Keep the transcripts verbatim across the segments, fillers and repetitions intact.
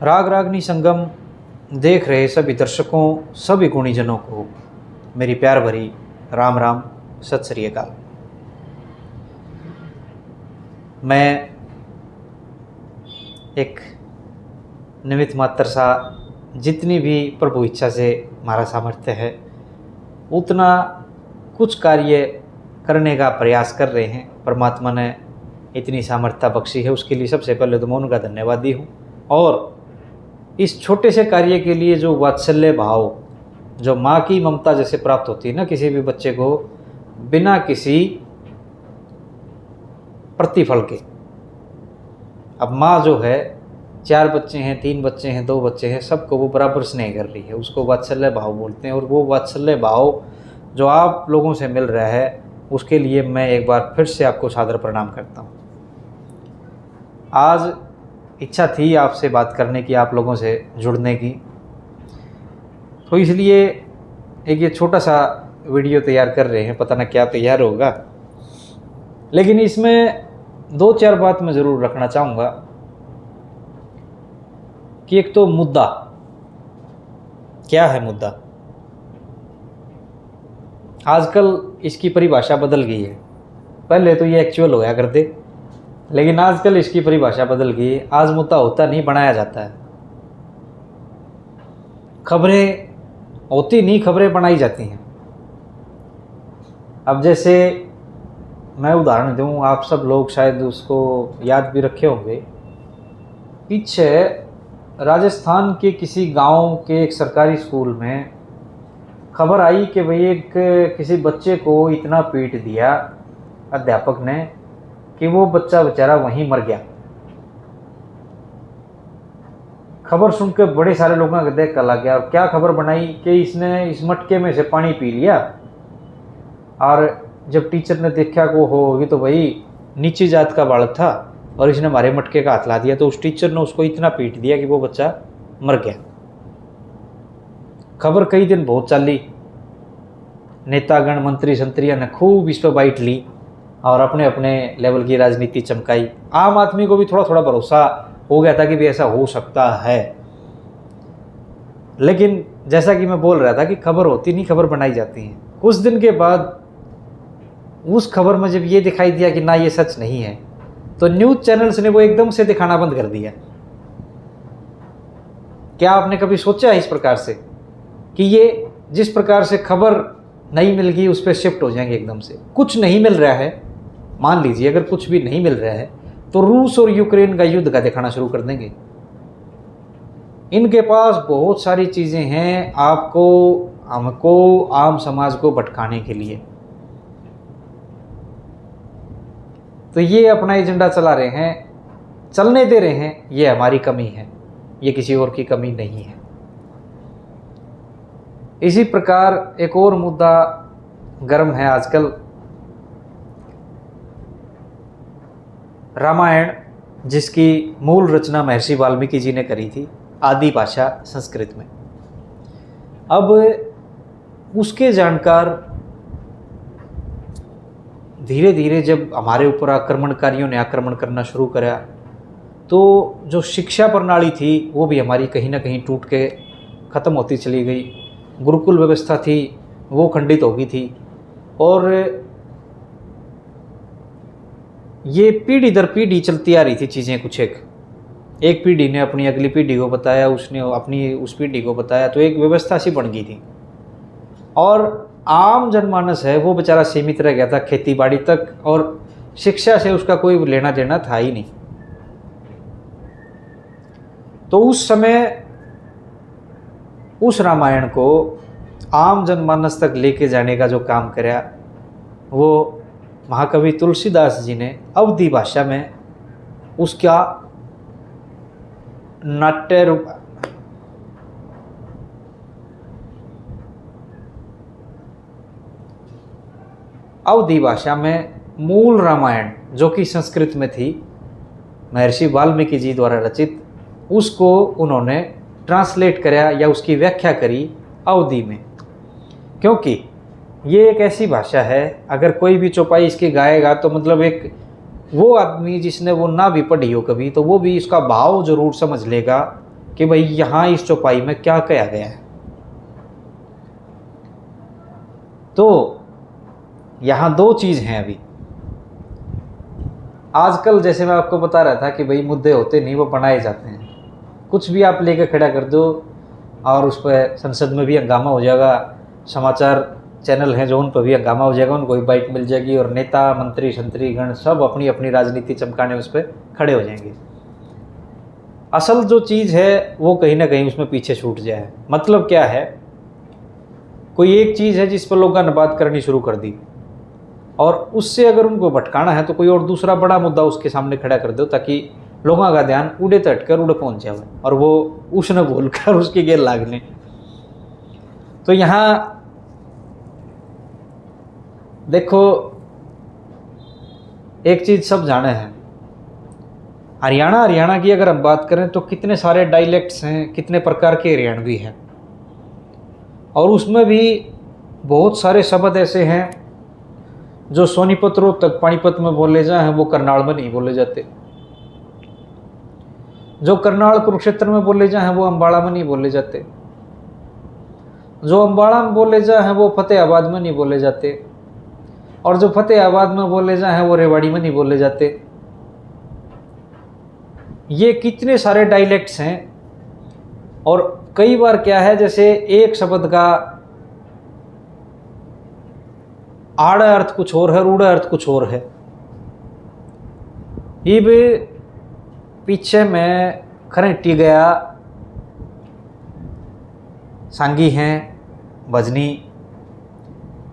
राग रागनी संगम देख रहे सभी दर्शकों, सभी गुणीजनों को मेरी प्यार भरी राम राम, सत श्री अकाल। मैं एक निमित्त मात्र सा, जितनी भी प्रभु इच्छा से हमारा सामर्थ्य है, उतना कुछ कार्य करने का प्रयास कर रहे हैं। परमात्मा ने इतनी सामर्थ्यता बख्शी है, उसके लिए सबसे पहले तो मैं उनका धन्यवादी हूँ। और इस छोटे से कार्य के लिए जो वात्सल्य भाव, जो माँ की ममता जैसे प्राप्त होती है ना किसी भी बच्चे को, बिना किसी प्रतिफल के। अब माँ जो है, चार बच्चे हैं, तीन बच्चे हैं, दो बच्चे हैं, सबको वो बराबर स्नेह कर रही है, उसको वात्सल्य भाव बोलते हैं। और वो वात्सल्य भाव जो आप लोगों से मिल रहा है, उसके लिए मैं एक बार फिर से आपको सादर प्रणाम करता हूँ। आज इच्छा थी आपसे बात करने की, आप लोगों से जुड़ने की, तो इसलिए एक ये छोटा सा वीडियो तैयार कर रहे हैं। पता ना क्या तैयार होगा, लेकिन इसमें दो चार बात मैं ज़रूर रखना चाहूँगा कि एक तो मुद्दा, क्या है मुद्दा? आजकल इसकी परिभाषा बदल गई है। पहले तो ये एक्चुअल होया करते, लेकिन आजकल इसकी परिभाषा बदल गई है। आज मुद्दा होता नहीं, बनाया जाता है। खबरें होती नहीं, खबरें बनाई जाती हैं। अब जैसे मैं उदाहरण दूं, आप सब लोग शायद उसको याद भी रखे होंगे। पीछे राजस्थान के किसी गांव के एक सरकारी स्कूल में खबर आई कि भाई, एक किसी बच्चे को इतना पीट दिया अध्यापक ने कि वो बच्चा बेचारा वहीं मर गया। खबर सुन के बड़े सारे लोगों के देखा लग गया। और क्या खबर बनाई कि इसने इस मटके में से पानी पी लिया, और जब टीचर ने देखा को हो, ये तो भाई नीची जात का बालक था और इसने हमारे मटके का हाथ ला दिया, तो उस टीचर ने उसको इतना पीट दिया कि वो बच्चा मर गया। खबर कई दिन बहुत चाली, नेतागण, मंत्री संत्रिया ने खूब इस पर बाइट ली और अपने अपने लेवल की राजनीति चमकाई। आम आदमी को भी थोड़ा थोड़ा भरोसा हो गया था कि भी ऐसा हो सकता है। लेकिन जैसा कि मैं बोल रहा था कि खबर होती नहीं, खबर बनाई जाती है। कुछ दिन के बाद उस खबर में जब ये दिखाई दिया कि ना, ये सच नहीं है, तो न्यूज़ चैनल्स ने वो एकदम से दिखाना बंद कर दिया। क्या आपने कभी सोचा है इस प्रकार से कि ये जिस प्रकार से खबर नहीं मिल गई, उस पर शिफ्ट हो जाएंगे एकदम से? कुछ नहीं मिल रहा है, मान लीजिए अगर कुछ भी नहीं मिल रहा है, तो रूस और यूक्रेन का युद्ध का दिखाना शुरू कर देंगे। इनके पास बहुत सारी चीज़ें हैं आपको, हमको, आम समाज को भटकाने के लिए। तो ये अपना एजेंडा चला रहे हैं, चलने दे रहे हैं। ये हमारी कमी है, ये किसी और की कमी नहीं है। इसी प्रकार एक और मुद्दा गर्म है आजकल, रामायण, जिसकी मूल रचना महर्षि वाल्मीकि जी ने करी थी, आदि भाषा संस्कृत में। अब उसके जानकार धीरे धीरे जब हमारे ऊपर आक्रमणकारियों ने आक्रमण करना शुरू करा, तो जो शिक्षा प्रणाली थी, वो भी हमारी कहीं ना कहीं टूट के ख़त्म होती चली गई। गुरुकुल व्यवस्था थी, वो खंडित हो गई थी। और ये पीढ़ी दर पीढ़ी चलती आ रही थी चीज़ें। कुछ एक, एक पीढ़ी ने अपनी अगली पीढ़ी को बताया, उसने अपनी उस पीढ़ी को बताया, तो एक व्यवस्था सी बन गई थी। और आम जनमानस है, वो बेचारा सीमित रह गया था खेती बाड़ी तक, और शिक्षा से उसका कोई लेना देना था ही नहीं। तो उस समय उस रामायण को आम जनमानस तक लेके जाने का जो काम करया, वो महाकवि तुलसीदास जी ने अवधी भाषा में उसका नाट्य रूप, अवधी भाषा में मूल रामायण, जो कि संस्कृत में थी, महर्षि वाल्मीकि जी द्वारा रचित, उसको उन्होंने ट्रांसलेट करया या उसकी व्याख्या करी अवधी में। क्योंकि ये एक ऐसी भाषा है, अगर कोई भी चौपाई इसकी गाएगा, तो मतलब एक वो आदमी जिसने वो ना भी पढ़ी हो कभी, तो वो भी इसका भाव जरूर समझ लेगा। कि भाई, यहाँ इस चौपाई में क्या कहा गया है। तो यहाँ दो चीज़ हैं अभी। आजकल, जैसे मैं आपको बता रहा था कि भाई, मुद्दे होते नहीं, वो बनाए जाते हैं। कुछ भी आप लेके खड़ा कर दो और उस पर संसद में भी हंगामा हो जाएगा, समाचार चैनल हैं जो, उन पर भी हंगामा हो जाएगा, उनको भी बाइट मिल जाएगी, और नेता, मंत्री, संतरीगण सब अपनी अपनी राजनीति चमकाने उस पर खड़े हो जाएंगे। असल जो चीज़ है, वो कहीं ना कहीं उसमें पीछे छूट जाए। मतलब क्या है, कोई एक चीज़ है जिस पर लोगों ने बात करनी शुरू कर दी, और उससे अगर उनको भटकाना है तो कोई और दूसरा बड़ा मुद्दा उसके सामने खड़ा कर दो, ताकि लोगों का ध्यान उड़े तट कर उड़े पहुंच जाए और वो उसने भूल कर उसके गेल लाग लें। तो यहाँ देखो, एक चीज़ सब जाने हैं, हरियाणा, हरियाणा की अगर हम बात करें तो कितने सारे डायलेक्ट्स हैं, कितने प्रकार के हरियाणवी हैं, और उसमें भी बहुत सारे शब्द ऐसे हैं जो सोनीपत रोहतक पानीपत में बोले जाए हैं, वो करनाल में नहीं बोले जाते। जो करनाल कुरुक्षेत्र में बोले जाए हैं, वो अम्बाला में नहीं बोले जाते। जो अम्बाला में बोले जाए हैं, वो फतेहाबाद में नहीं बोले जाते। और जो फतेहाबाद में बोले जाए हैं, वो रेवाड़ी में नहीं बोले जाते। ये कितने सारे डायलेक्ट्स हैं। और कई बार क्या है, जैसे एक शब्द का आड़ा अर्थ कुछ और है और उड़ा अर्थ कुछ और है। इब पीछे मैं खरेटी गया, सांगी हैं भजनी,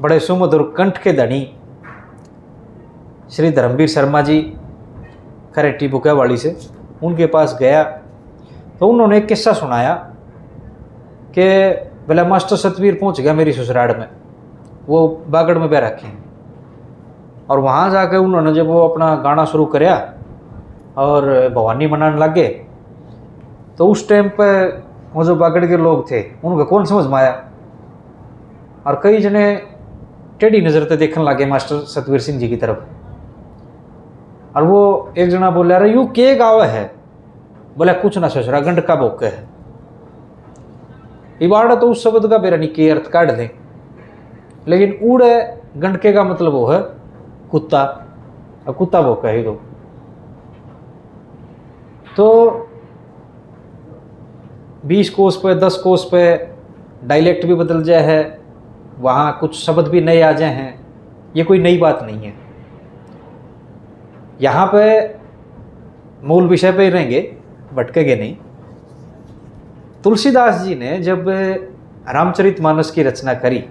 बड़े सुमधुर कंठ के धनी श्री धर्मवीर शर्मा जी खरेटी बुकावाली से, उनके पास गया तो उन्होंने एक किस्सा सुनाया कि बोला, मास्टर सतवीर पहुंच गया मेरी ससुराल में, वो बागड़ में बह रखे हैं। और वहाँ जाके उन्होंने जब वो अपना गाना शुरू करया और भवानी मनाने लग गए, तो उस टाइम पे वो जो बागड़ के लोग थे, उनको कौन समझ में आया। और कई जने टेढ़ी नज़र ते देखने लगे मास्टर सतवीर सिंह जी की तरफ। और वो एक जना बोला, अरे यू के गावे है? बोला, कुछ ना ससुरा, गंडका भोके है। इबाड़ा तो उस शब्द का बेरा नहीं के अर्थ काढ़ ले, लेकिन उड़े गंडके का मतलब वो है कुत्ता, और कुत्ता भोके है तो। तो बीस कोस पे, दस कोस पे डायलेक्ट भी बदल जाए है, वहाँ कुछ शब्द भी नए आ जाए हैं। ये कोई नई बात नहीं है। यहाँ पे मूल विषय पे ही रहेंगे, भटकेंगे नहीं। तुलसीदास जी ने जब रामचरितमानस की रचना करी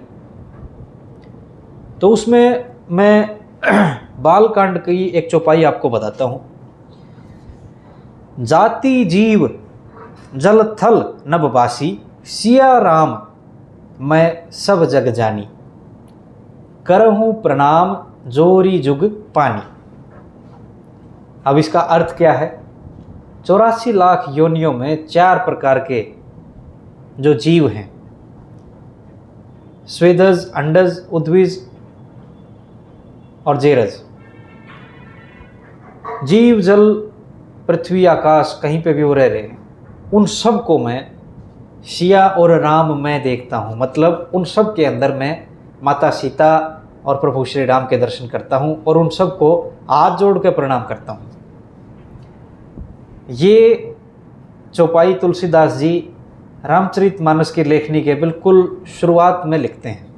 तो उसमें मैं बालकांड की एक चौपाई आपको बताता हूँ। जाति जीव जल थल नभवासी, सिया राम मैं सब जग जानी, करहूँ प्रणाम जोरी जुग पानी। अब इसका अर्थ क्या है? चौरासी लाख योनियों में चार प्रकार के जो जीव हैं, स्वेदज, अंडज, उद्विज और जेरज। जीव, जल, पृथ्वी, आकाश, कहीं पे भी वो रह रहे हैं, उन सब को मैं सिया और राम मैं देखता हूँ। मतलब उन सब के अंदर मैं माता सीता और प्रभु श्री राम के दर्शन करता हूँ और उन सब को हाथ जोड़ के प्रणाम करता हूँ। ये चौपाई तुलसीदास जी रामचरितमानस की लेखनी के बिल्कुल शुरुआत में लिखते हैं।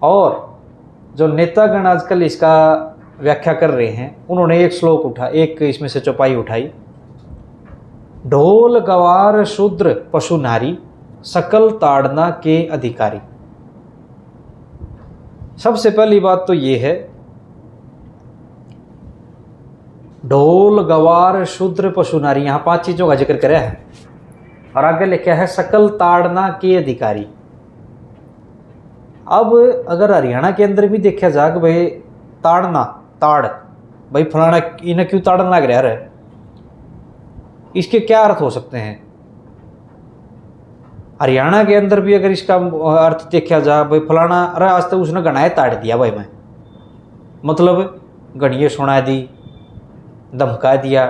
और जो नेतागण आजकल इसका व्याख्या कर रहे हैं, उन्होंने एक श्लोक उठा, एक इसमें से चौपाई उठाई, ढोल गवार शूद्र पशु नारी, सकल ताड़ना के अधिकारी। सबसे पहली बात तो ये है, ढोल गवार शूद्र पशु नारी, यहाँ पांच चीजों का जिक्र करा है और आगे लिखा है सकल ताड़ना के अधिकारी। अब अगर हरियाणा के अंदर भी देखा जाए कि भाई ताड़ना, ताड़, भाई फलाना इन्हें क्यों ताड़न लग रहा है, इसके क्या अर्थ हो सकते हैं? हरियाणा के अंदर भी अगर इसका अर्थ देखा जाए, भाई फलाना, अरे आज तो उसने घना ही ताड़ दिया भाई, मैं मतलब घणिए सुना दी, धमका दिया,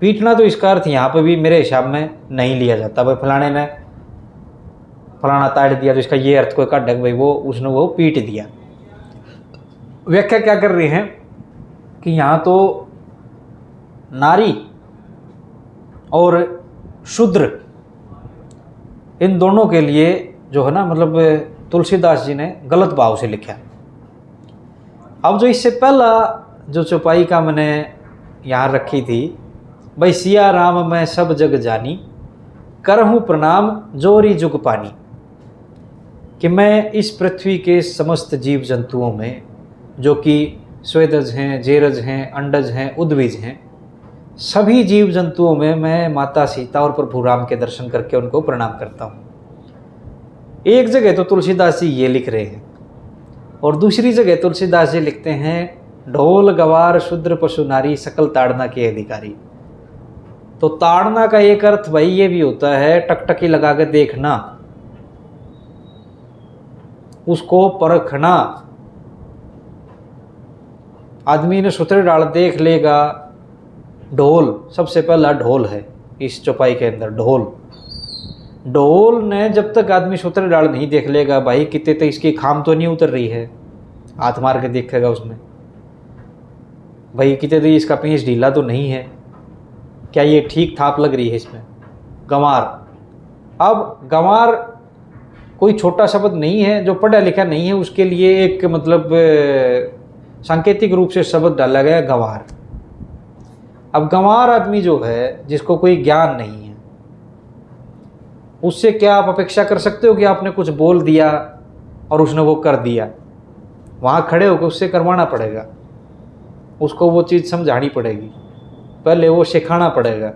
पीटना तो इसका अर्थ यहाँ पे भी मेरे हिसाब में नहीं लिया जाता, भाई फलाने ने फलाना ताड़ दिया तो इसका ये अर्थ कोई काढ़े कि भाई वो, उसने वो पीट दिया। व्याख्या क्या कर रहे हैं कि यहाँ तो नारी और शूद्र, इन दोनों के लिए जो है ना, मतलब, तुलसीदास जी ने गलत भाव से लिखा। अब जो इससे पहला जो चौपाई का मैंने यहाँ रखी थी, भाई सिया राम मैं सब जग जानी, करहूँ प्रणाम जोरी जुग पानी, कि मैं इस पृथ्वी के समस्त जीव जंतुओं में, जो कि स्वेदज हैं, जेरज हैं, अंडज हैं, उद्भिज हैं, सभी जीव जंतुओं में मैं माता सीता और प्रभु राम के दर्शन करके उनको प्रणाम करता हूँ। एक जगह तो तुलसीदास जी ये लिख रहे हैं और दूसरी जगह तुलसीदास जी लिखते हैं, ढोल गवार शूद्र पशु नारी, सकल ताड़ना के अधिकारी। तो ताड़ना का एक अर्थ भाई ये भी होता है टकटकी लगा के देखना, उसको परखना। आदमी ने सुथरे डाल देख लेगा। ढोल, सबसे पहला ढोल है इस चौपाई के अंदर, ढोल। ढोल ने जब तक आदमी सुथरे डाल नहीं देख लेगा, भाई कितने तो इसकी खाम तो नहीं उतर रही है, हाथ मार के देखेगा उसमें, भाई कितने तो इसका पीस ढीला तो नहीं है, क्या ये ठीक थाप लग रही है इसमें। गंवार, अब गंवार कोई छोटा शब्द नहीं है, जो पढ़ा लिखा नहीं है उसके लिए एक, मतलब, सांकेतिक रूप से शब्द डाला गया, गंवार। अब गंवार आदमी जो है, जिसको कोई ज्ञान नहीं है, उससे क्या आप अपेक्षा कर सकते हो कि आपने कुछ बोल दिया और उसने वो कर दिया? वहाँ खड़े होकर उससे करवाना पड़ेगा, उसको वो चीज़ समझानी पड़ेगी, पहले वो सिखाना पड़ेगा।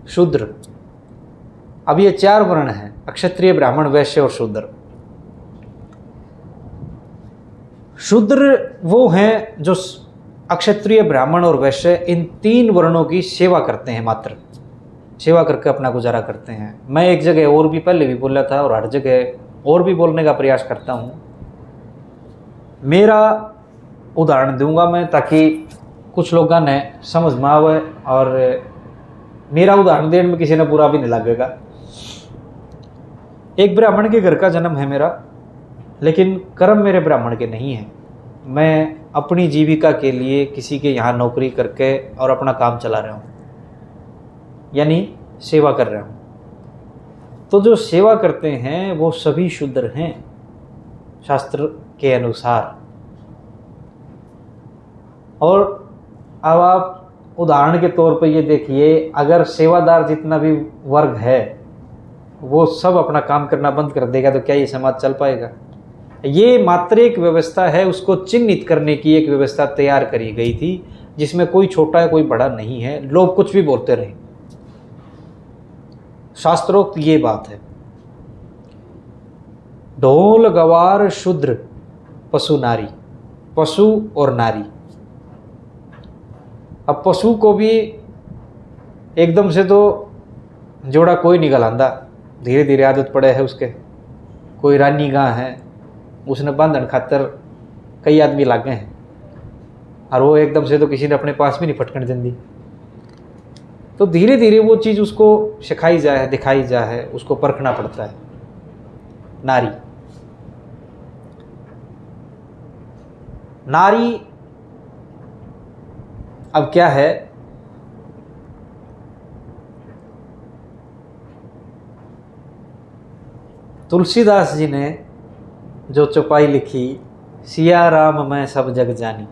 शूद्र, अब ये चार वर्ण हैं, अक्षत्रिय, ब्राह्मण, वैश्य और शूद्र। शूद्र वो हैं जो स-, अक्षत्रिय, ब्राह्मण और वैश्य, इन तीन वर्णों की सेवा करते हैं, मात्र सेवा करके अपना गुजारा करते हैं। मैं एक जगह और भी पहले भी बोला था और हर जगह और भी बोलने का प्रयास करता हूँ। मेरा उदाहरण दूंगा मैं, ताकि कुछ लोगों ने समझ में आवे और मेरा उदाहरण देने में किसी ने बुरा भी नहीं लगेगा। एक ब्राह्मण के घर का जन्म है मेरा, लेकिन कर्म मेरे ब्राह्मण के नहीं हैं। मैं अपनी जीविका के लिए किसी के यहाँ नौकरी करके और अपना काम चला रहा हूँ, यानी सेवा कर रहा हूँ। तो जो सेवा करते हैं वो सभी शूद्र हैं शास्त्र के अनुसार। और अब आप उदाहरण के तौर पर ये देखिए, अगर सेवादार जितना भी वर्ग है वो सब अपना काम करना बंद कर देगा तो क्या ये समाज चल पाएगा? ये मात्र एक व्यवस्था है, उसको चिन्हित करने की एक व्यवस्था तैयार करी गई थी, जिसमें कोई छोटा है, कोई बड़ा नहीं है, लोग कुछ भी बोलते रहे। शास्त्रोक्त ये बात है। ढोल गवार शूद्र पशु नारी, पशु और नारी। अब पशु को भी एकदम से तो जोड़ा कोई नहीं घलांदा, धीरे धीरे आदत पड़े है उसके। कोई रानी गां है, उसने बांधण खातर कई आदमी लागे हैं, और वो एकदम से तो किसी ने अपने पास भी नहीं फटकण देंदी। तो धीरे धीरे वो चीज़ उसको सिखाई जाए, दिखाई जाए, उसको परखना पड़ता है। नारी, नारी अब क्या है, तुलसीदास जी ने जो चौपाई लिखी, सिया राम मैं सब जग जानी,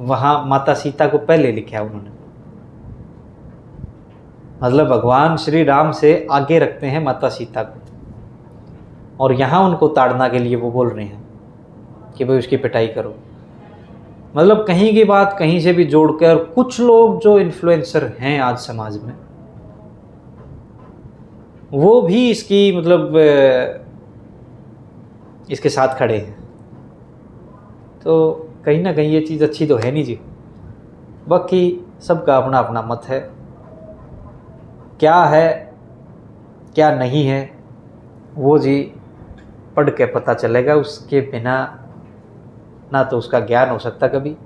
वहाँ माता सीता को पहले लिखा उन्होंने। मतलब भगवान श्री राम से आगे रखते हैं माता सीता को, और यहाँ उनको ताड़ना के लिए वो बोल रहे हैं कि भाई उसकी पिटाई करो। मतलब कहीं की बात कहीं से भी जोड़ के, और कुछ लोग जो इन्फ्लुएंसर हैं आज समाज में, वो भी इसकी, मतलब, अ, इसके साथ खड़े हैं। तो कहीं ना कहीं ये चीज़ अच्छी तो है नहीं जी। बाकी सबका अपना अपना मत है, क्या है क्या नहीं है वो जी पढ़ के पता चलेगा। उसके बिना ना तो उसका ज्ञान हो सकता कभी,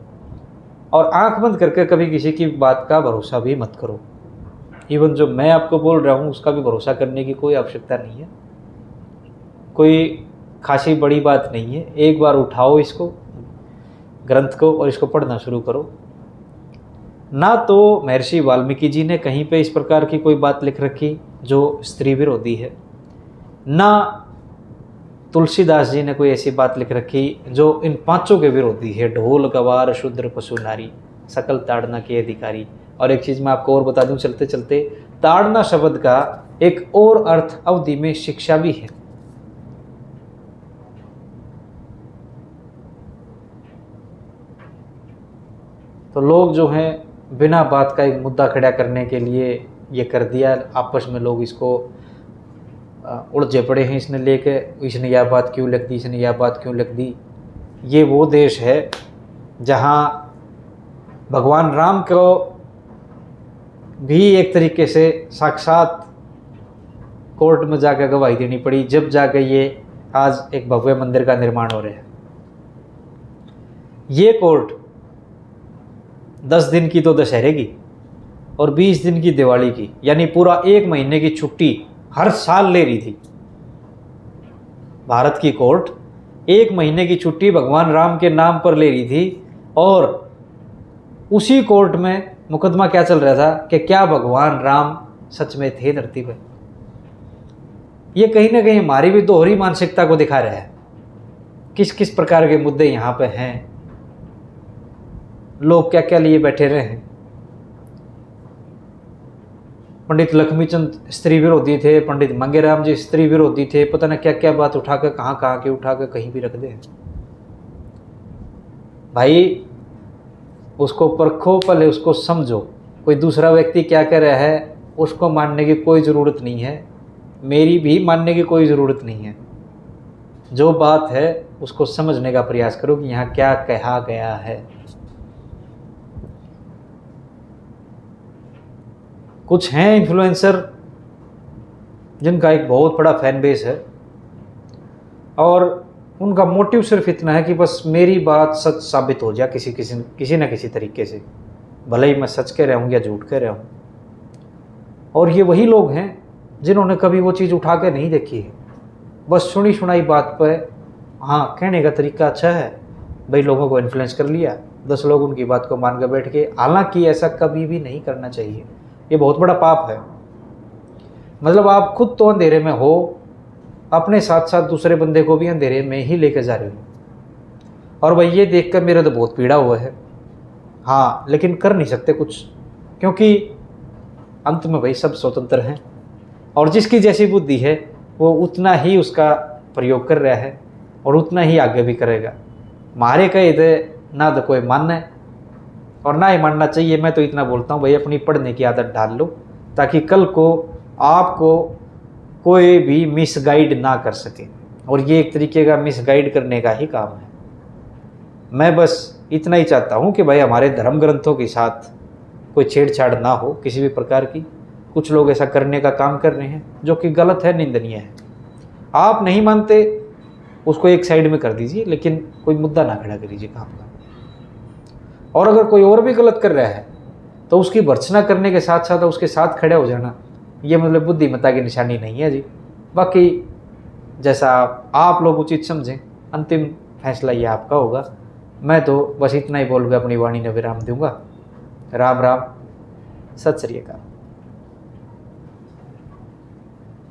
और आंख बंद करके कभी किसी की बात का भरोसा भी मत करो। इवन जो मैं आपको बोल रहा हूँ, उसका भी भरोसा करने की कोई आवश्यकता नहीं है। कोई खासी बड़ी बात नहीं है। एक बार उठाओ इसको, ग्रंथ को, और इसको पढ़ना शुरू करो। ना तो महर्षि वाल्मीकि जी ने कहीं पे इस प्रकार की कोई बात लिख रखी जो स्त्री विरोधी है, ना तुलसीदास जी ने कोई ऐसी बात लिख रखी जो इन पांचों के विरोधी है, ढोल गवार शूद्र पशु नारी, सकल ताड़ना के अधिकारी। और एक चीज़ मैं आपको और बता दूं चलते चलते, ताड़ना शब्द का एक और अर्थ अवधी में शिक्षा भी है। तो लोग जो हैं, बिना बात का एक मुद्दा खड़ा करने के लिए ये कर दिया, आपस में लोग इसको, अ, उलझे पड़े हैं इसने लेके, इसने यह बात क्यों लिख दी, इसने यह बात क्यों लिख दी। ये वो देश है जहाँ भगवान राम को भी एक तरीके से साक्षात कोर्ट में जाकर गवाही देनी पड़ी, जब जाकर ये आज एक भव्य मंदिर का निर्माण हो रहा है। ये कोर्ट दस दिन की तो दशहरे की और बीस दिन की दिवाली की, यानी पूरा एक महीने की छुट्टी हर साल ले रही थी। भारत की कोर्ट एक महीने की छुट्टी भगवान राम के नाम पर ले रही थी। और उसी कोर्ट में मुकदमा क्या चल रहा था कि क्या भगवान राम सच में थे धरती पर। ये कहीं ना कहीं हमारी भी दोहरी मानसिकता को दिखा रहा है, किस किस प्रकार के मुद्दे यहाँ पे हैं, लोग क्या क्या लिए बैठे रहे हैं। पंडित लक्ष्मीचंद स्त्री विरोधी थे, पंडित मंगेराम जी स्त्री विरोधी थे, पता ना क्या क्या बात उठा के, कहाँ कहाँ के उठा के कहीं भी रख दे। भाई, उसको परखो, पहले उसको समझो। कोई दूसरा व्यक्ति क्या कह रहा है, उसको मानने की कोई ज़रूरत नहीं है, मेरी भी मानने की कोई ज़रूरत नहीं है। जो बात है, उसको समझने का प्रयास करो कि यहाँ क्या कहा गया है। कुछ हैं इन्फ्लुएंसर जिनका एक बहुत बड़ा फैन बेस है और उनका मोटिव सिर्फ इतना है कि बस मेरी बात सच साबित हो जाए किसी किसी किसी ना किसी तरीके से, भले ही मैं सच कह रहा हूँ या झूठ कह रहा हूँ। और ये वही लोग हैं जिन्होंने कभी वो चीज़ उठा के नहीं देखी है, बस सुनी सुनाई बात पे, हाँ, कहने का तरीका अच्छा है भाई, लोगों को इन्फ्लुएंस कर लिया, दस लोग उनकी बात को मान के बैठ गए। हालांकि ऐसा कभी भी नहीं करना चाहिए, ये बहुत बड़ा पाप है। मतलब, आप खुद तो अंधेरे में हो, अपने साथ साथ दूसरे बंदे को भी अंधेरे में ही लेके जा रहे हो। और भाई, ये देख कर मेरा तो बहुत पीड़ा हुआ है। हाँ, लेकिन कर नहीं सकते कुछ, क्योंकि अंत में भाई सब स्वतंत्र हैं और जिसकी जैसी बुद्धि है, वो उतना ही उसका प्रयोग कर रहा है और उतना ही आगे भी करेगा। म्हारे कहे थे ना तो कोई माने और ना ही मानना चाहिए। मैं तो इतना बोलता हूँ भाई, अपनी पढ़ने की आदत डाल लो, ताकि कल को आपको कोई भी मिसगाइड ना कर सके। और ये एक तरीके का मिसगाइड करने का ही काम है। मैं बस इतना ही चाहता हूँ कि भाई, हमारे धर्म ग्रंथों के साथ कोई छेड़छाड़ ना हो किसी भी प्रकार की। कुछ लोग ऐसा करने का काम कर रहे हैं, जो कि गलत है, निंदनीय है। आप नहीं मानते, उसको एक साइड में कर दीजिए, लेकिन कोई मुद्दा ना खड़ा करिए काम का। और अगर कोई और भी गलत कर रहा है, तो उसकी भर्त्सना करने के साथ साथ उसके साथ खड़ा हो जाना, ये मतलब बुद्धिमत्ता की निशानी नहीं है जी। बाकी जैसा आप लोग उचित समझें, अंतिम फैसला ये आपका होगा। मैं तो बस इतना ही बोल के अपनी वाणी ने विराम दूंगा। राम राम, सत श्री अकाल।